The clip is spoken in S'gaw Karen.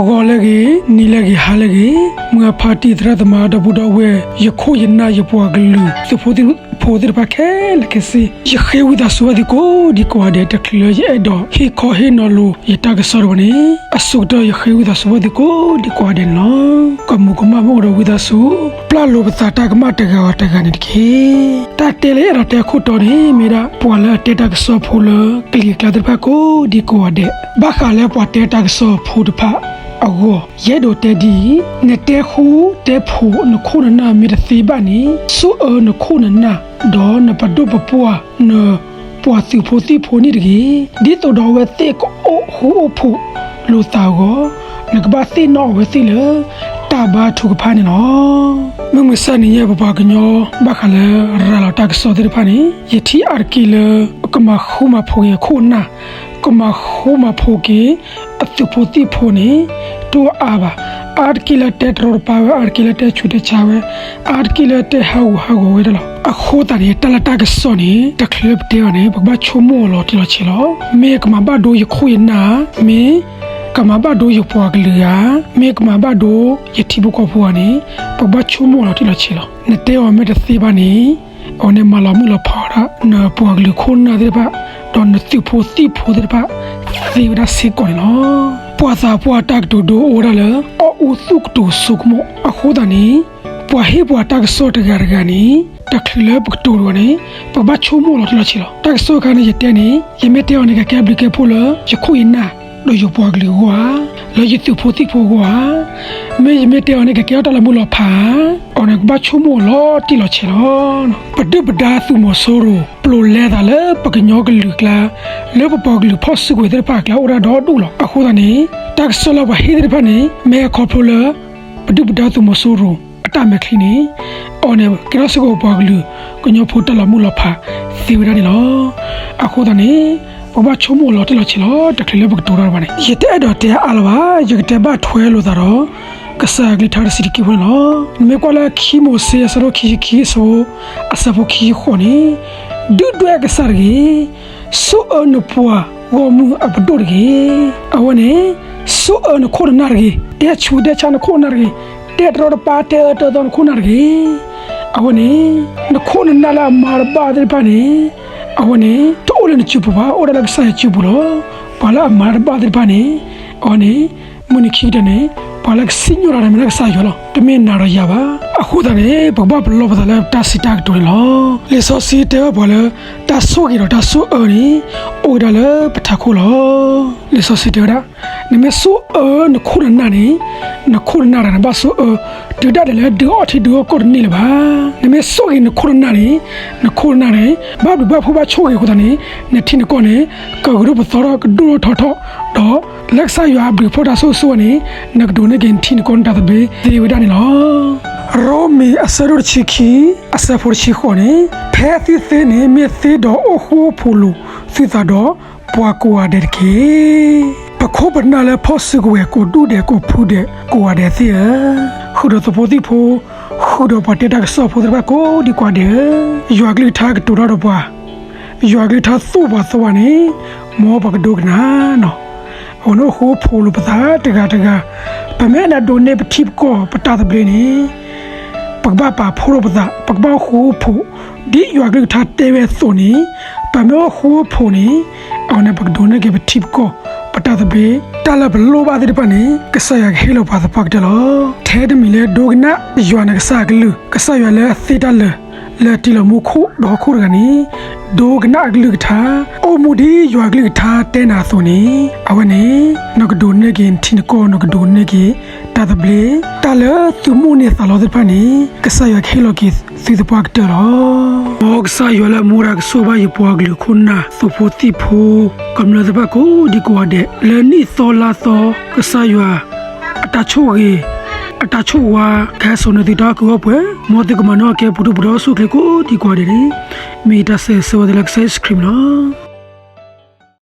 ဂီၤလၢအဂ့ၤ, နံၤလၢအဂ့ၤ, ဟါလၢအဂ့ၤ, မုၢ်အဖါတံၢ် သရၣ်သမါ ဒီပုၢ်ဒီဝဲၢ်, ယခိၣ်ယနၢ် ယပှၤကလုာ် သုးဖိသံၣ်ဖိသ့ၣ်တဖၣ်ခဲလၢာ်ခဲဆ့, ယဃ့ဝံသးစူၤဘၣ်သုကိးဒံကိးဂၤဒဲး တချုးလၢယအဲၣ်ဒိးဟ့ၣ်ခီဟ့ၣ်နီၤလိာ်ယတၢ်ကစီၣ်တဝဲန့ၣ် အဆိကတၢၢ်ယဃ့ဝံသးစူၤဘၣ်သုကိးဒံကိးဂၤဒဲးန့ၣ်လီၤ. ကမူၤကမၣ်မ့ၢ်အိၣ်ဒီးဝံသးစူၤ, ပျၢ်လိာ်ပသးတၢ်ကမၣ်တဂၤဂီၤတဂၤန့ၣ်တက့ၢ်. တၢ်တဲလၢအဲၣ်ဒိးတဲအခိၣ်တီန့ၣ် မ့ၢ်ဒၣ်ပှၤလၢအတဲတၢ်ကစီၣ်ဖိလၢကလံၤကျါသ့ၣ်တဖၣ်ကိးဒံကိးဂၤဒဲး, ဘၣ်ဃးလၢပှၤတဲတၢ်ကစီၣ်ဖိတဖၣ်အဂီၢ် ယအဲၣ်ဒိးတဲဒ်အံၤ, နတဲဃူတဲဖိးနခိၣ်နနၢ်မ့ၢ်တသ့ဘၣ်န့ၣ် ဆိၣ်အၢနခိၣ်နနၢ် ဒီးနပဒိၣ်ပပှၢ် နပှၤသုးဖိသံၣ်ဖိန့ၣ်တဂ့ၤ. ဒ်သိးဒီးအဝဲသ့ၣ်ကအိၣ်ဃူအိၣ်ဖိးလိာ်သးအဂီၢ်, နကဘၣ်သ့ၣ်နီၣ်အဝဲသ့ၣ်လၢတၢ်ဘါထုကဖၣ်န့ၣ်လီၤ. မုၢ်မဆါနံၤညါ ပပှၤကညီဘၣ်ဃးလၢရၤလီၤတၢ်ကစီၣ်သ့ၣ်တဖၣ်န့ၣ် ယထံၣ်အါတက့ၢ်လၢ ကမၤဃူမၤဖိးက့ၤအခိၣ်အနၢ်, ကမၤဃူမၤဖိးက့ၤ အသုးဖိသံၣ်ဖိန့ၣ် တအိၣ်အါဘၣ်. အါတက့ၢ်လၢတဲတရီတပါဝဲ, အါတက့ၢ်လၢတဲဆူးတဲဆါဝဲ, အါတက့ၢ်လၢတဲဟးဂူာ်ဟးဂီၤဝဲဒၣ်လီၤ. အဃိသတးန့ၣ် တၢ်လၢတၢ်ကစီၣ်န့ၣ် တချုးလၢပတဲအီၤန့ၣ် ပကဘၣ်ဆိကမိၣ်အီၤလီၤတံၢ်လီၤဆဲးလီၤ. မ့ၢ်ကမၤဘၣ်ဒိယခိၣ်ယနၢ်ဧါ, မ့ၢ်ကမၤဘၣ်ဒိယပှၤကလုာ်ဧါ, မ့ၢ်ကမၤဘၣ်ဒိယထံဖိကီၢ်ဖိဧါန့ၣ် ပကဘၣ်ဆိကမိၣ်အီၤလီၤတံၢ်လီၤဆဲးလီၤ. နတဲအီၤမ့ၢ်တသ့ဘၣ်န့ၣ် အဝဲန့ၣ်မၤလီၤမုၢ်လီၤဖးဝဲဒၣ် နပှၤကလုာ်ခိၣ်နၢ်သ့ၣ်တဖၣ်, ဒီးနသုးဖိသံၣ်ဖိသ့ၣ်တဖၣ် သ့ဝဲဒၣ်စ့ၢ်ကီးန့ၣ်လီၤ. ပှၤသးပှၢ်တၢ်ကတိၤဒိအိၣ်ဝဲဒၣ်လၢ အီၣ်အူသူၣ်ကတိၤဆိကမိၣ်. အဃိသတးန့ၣ် ပှၤဟ့ၣ်ပှၤတၢ်ကစီၣ်တဂၤတဂၤန့ၣ် တချုးလၢပကတိၤတဂီၤန့ၣ် ပကဘၣ်ဆိကမိၣ်လီၤတံၢ်လီၤဆဲးလီၤ. တၢ်ကစီၣ်အခါန့ၣ် ယတဲန့ၣ် ယမ့ၢ်တဲအီၤန့ၣ် ကကဲဘျုးကဲဖှိၣ်လၢယခိၣ်ယနၢ် ဒီးယပှၤကလုာ်အဂီၢ်ဧါ, လၢယသုးဖိသံၣ်ဖိအဂီၢ်ဧါ, မ့ၢ်ယမ့ၢ်တဲအီၤန့ၣ် ကကဲထီၣ်တၢ်လီၤမုၢ်လီၤဖးဧါ, အီၤန့ၣ် ကဘၣ်ဆိကမိၣ်အီၤလီၤတံၢ်လီၤဆဲးလီၤ. ပဒုၣ်ပဒါသုးမီၤစိရိၤ ပျိးလဲသးလၢပကညီကလုာ်အကျါ, လၢပပှၤကလုာ်ဖီၣ်စုကဝဲၤသ့ၣ်တဖၣ်အကျါအိၣ်ဒၣ်ဒီဒူၣ်လီၤ. အဃိသတးန့ၣ် တၢ်ကစီၣ်လၢပှၤဟ့ၣ်သ့ၣ်တဖၣ်န့ၣ် မ့ၢ်ဟဲခီဖျိလၢ ပဒုၣ်ပဒါသုးမီၤစိရိၤ အတၢ်မဲာ်ချံန့ၣ် အီၤန့ၣ် ကဲထီၣ်စ့ၢ်ကီးပှၤကလုာ်ကညီဖိတၢ်လီၤမုၢ်လီၤဖးသ့ဝဲဒၣ်န့ၣ်လီၤ. အဃိသတးန့ၣ် ပကဘၣ်ဆိကမိၣ်အီၤလီၤတံၢ်လီၤဆဲးလီၤ တချုးလၢပကတိၤတၢ်တဖၣ်န့ၣ်. ယတအဲၣ်ဒိးတဲအါလၢၤဘၣ်, ယကတဲဘၣ်ထွဲလိာ်သးဒီး ကစၢ်ယွၤကလုၢ်ကထါတဆံးတက့ၢ်ဖိန့ၣ်လီၤ. နမ့ၢ်ကွၢ်လၢခံမိၤၡ့ အဆၢဒိၣ်ခံဆံခံ အဆၢဖိ အဆၢဖိခံဆံဃိးန့ၣ်, ဒုၣ်ဒွဲၣ်အကစၢ်တဂ့ၤ, ဆိၣ်အၢနပှၤဂီၢ်မုၢ်အပဒိၣ်တဂ့ၤ. အဝဲန့ၣ် ဆိၣ်အၢနခိၣ်နနၢ်တဂ့ၤ, တဲဆူးတဲဆါနခိၣ်နနၢ်တဂ့ၤ, တဲတရီတပါတဲအၢတဲသီနခိၣ်နနၢ်တဂ့ၤ. အဝဲန့ၣ် နခိၣ်နနၢ်လၢအမၤတဘၣ်သ့ၣ်တဖၣ်န့ၣ် အဝဲန့ၣ် တအိၣ်လၢနစုပူၤဘၣ်, အိၣ်ဒၣ်လၢကစၢ်ယွၤစုပူၤလီၤ. ပှၤလၢအမၤတဘၣ်သ့ၣ်တဖၣ်န့ၣ် အဝဲန့ၣ် မုၢ်နံၤခံကတၢၢ်န့ၣ် ပှၤလၢကစံၣ်ညီၣ်တၢ်န့ၣ် မ့ၢ်ဒၣ်ကစၢ်ယွၤလီၤ. တမ့ၢ်နၤဒီးယၤဘၣ်. အဃိသတးန့ၣ် ပကဘၣ်ပလီၢ်ပသးလၢတၢ်စံးတၢ်ကတိၤန့ၣ်လီၤ. လံာ်စီဆှံတဲဘၣ်ပှၤလၢ တၢ်ဆိၣ်ဂ့ၤဒီးတၢ်ဆိၣ်အၢန့ၣ် အိၣ်ဝဲဒၣ်လၢပထးခိၣ်လီၤ. လံာ်စီဆှံတဲဝဲဒၣ်, နမ့ၢ်ဆိၣ်အၢနခိၣ်နနၢ်န့ၣ် နခိၣ်နနၢ်တဂၤန့ၣ် ဘၣ်ဆိၣ်အၢ တုၤဒၣ်လဲာ်လၢဒုးအီၣ်ထံဒုးအီၣ်ကီၢ်တန့ၢ်လၢၤဘၣ်. နမ့ၢ်ဆိၣ်ဂ့ၤနခိၣ်နနၢ်န့ၣ် နခိၣ်နနၢ်န့ၣ် ဘၣ်ဘျုးဘၣ်ဖှိၣ်ဘၣ်ဆိၣ်ဂ့ၤအဃိသတးန့ၣ် နထံနကီၢ်န့ၣ် ကဂုာ်ဒိၣ်ပသီထီၣ် ကဒိၣ်ထီၣ်ထီထီၣ် ဒီးလၢကစၢ်ယွၤအဘျုးအဖှိၣ်တၢ်ဆိၣ်ဂ့ၤဆိၣ်ဝါန့ၣ် နကဒိးန့ၢ်က့ၤနထံနကီၢ်နတၢ်သဘျ့သ့ဝဲဒၣ်န့ၣ်လီၤ. ရိမ့ၤအဆၢဒိၣ်တဆံခံ အဆၢဖိတဆံဃိးန့ၣ်, ဖဲသုသ့န့ၣ် မ့ၢ်သ့ဒီးအိၣ်ဃူအိၣ်ဖိးလိာ်သုသးဒီးပှၤကိးဂၤဒဲးတက့ၢ်. ပခိၣ်ပနၢ်လၢဖီၣ်စုကဝဲၤကိးဒူၣ်ဒဲးကိးဖုဒဲးကိးဂၤဒဲးသ့ၣ်ဧၢ, ဃုာ်ဒီးသုးဖိသံၣ်ဖိ, ဃုာ်ဒီးပှၤတဲတၢ်ကစီၣ်ဖိသ့ၣ်တဖၣ်ကိးဒံကိးဂၤဒဲးဧၢ, ယွၤကလုၢ်ကထါကတိၤတၢ်ဒီးပှၤ ယွၤကလုၢ်ကထါသိၣ်ပှၤသီဝဲန့ၣ် မ်ပကဒိကနၣ်နီၤ. အဝဲန့ၣ်အိၣ်ဃူအိၣ်ဖိးလိာ်ပသးတဂၤတဂၤ, ပမ့ၢ်အဲၣ်ဒိးဒိးန့ၢ်ပထံပကီၢ်ပတၢ်သဘျ့န့ၣ် ပကဘၣ်ပာ်ဖှိၣ်ထီၣ်ပသး, ပကဘၣ်အိၣ်ဃူအိၣ်ဖိး, ဒ်ယွၤကလုၢ်ကထါတဲဝဲအသိးန့ၣ် ပမ့ၢ်အိၣ်ဃူအိၣ်ဖိးန့ၣ် အဝဲန့ၣ်ပကဒိးန့ၢ်က့ၤပထံပကီၢ်ပတၢ်သဘျ့, တၢ်လၢပလိၣ်ဘၣ်သ့ၣ်တဖၣ်န့ၣ် ကစၢ်ယွၤကဟ့ၣ်လီၤပှၤသပှၢ်ကတၢၢ်လီၤ. ထဲတမံၤလၢဒိကနၣ်ယွၤနကစၢ်အကလုၢ်, ကစၢ်ယွၤလၢအသ့တၢ်လၢာ် လၢတ့လီၤမူခိၣ်ဒီးဟီၣ်ခိၣ်တဂၤန့ၣ် ဒိကနၣ်အကလုၢ်ကထါ, အိၣ်မူဒ်ယွၤကလုၢ်ကထါတဲနၤအသိးန့ၣ် အဝဲန့ၣ် နကဒိးန့ၢ်က့ၤနထံနကီၢ်, နကဒိးန့ၢ်က့ၤတၢ်သဘျ့, တၢ်လၢသုမိၣ်န့ၢ်သးလီသ့ၣ်တဖၣ်န့ၣ် ကစၢ်ယွၤကဟ့ၣ်လီၤက့ၤသုသပှၢ်ကတၢၢ်လီၤ. မ်ကစၢ်ယွၤလၢအမူဒါကဆိၣ်ဘၣ်ယပှၤကလုာ်ခိၣ်နၢ် သုးဖိသံၣ်ဖိ ကမျၢၢ်သ့ၣ်တဖၣ်ကိးဒံကိးဂၤဒဲး လၢနံၣ်သီလါသီ ကစၢ်ယွၤ အတၢ်ဆိၣ်ဂ့ၤ အတၢ်ဆိၣ်ဝါ ကဟဲစိာ်န့ၢ်သုတၢ်အီၣ်ကုၢ်အီၣ်ပှဲၤ, မ်သုကမၤနၢၤက့ၤပူၤဒိၣ်ပူၤဒီးအိၣ်ဆူၣ်အိၣ်ချ့ကိးဒံကိးဂၤဒဲးန့ၣ် မ့ၢ်ယတၢ်ဆၢဂ့ၤဆၢဝါသ့လၢကစၢ်ယ့ၣ်ၡူးခရံာ်မံၤလီၤ.